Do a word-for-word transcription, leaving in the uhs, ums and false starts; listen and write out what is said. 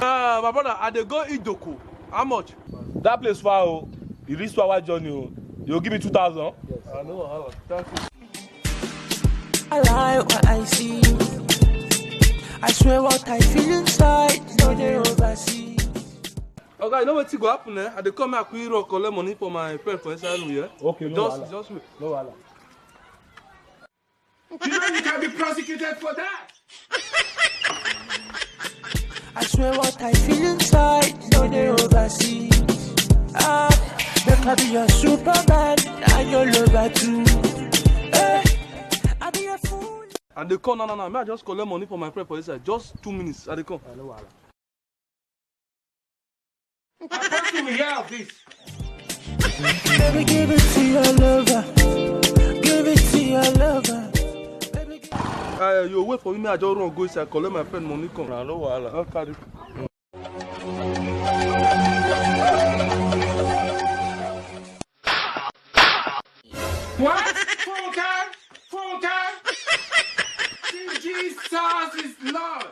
Uh, my brother, I dey go Idoko. How much? That place far o. E reach two hour journey o. You go give me two thousand? I know how. Thank you. I lie what I see. I swear what I feel inside, no dey oversee. Oga, you know wetin go happen, eh? I dey come here, I quick rock, collect money for my friend for inside room, yeah? Okay, no Just, wahala. Just wait. No wahala. You know you can be prosecuted for that. I swear what I feel inside, no dey oversee. Ah, make I be your Superman and your lover too. Eh, I be a fool. And they come now, now, now. May I just collect money for my friend for inside? Just two minutes, I dey come. No wahala. I thought you will hear of this. Baby, give it to your lover. Give it to your lover. Baby, give Uh, you wait for me, I just run go inside, collect my friend money, come. Na no wahala. I'll carry. What? Funke? Funke? Jesus is Lord.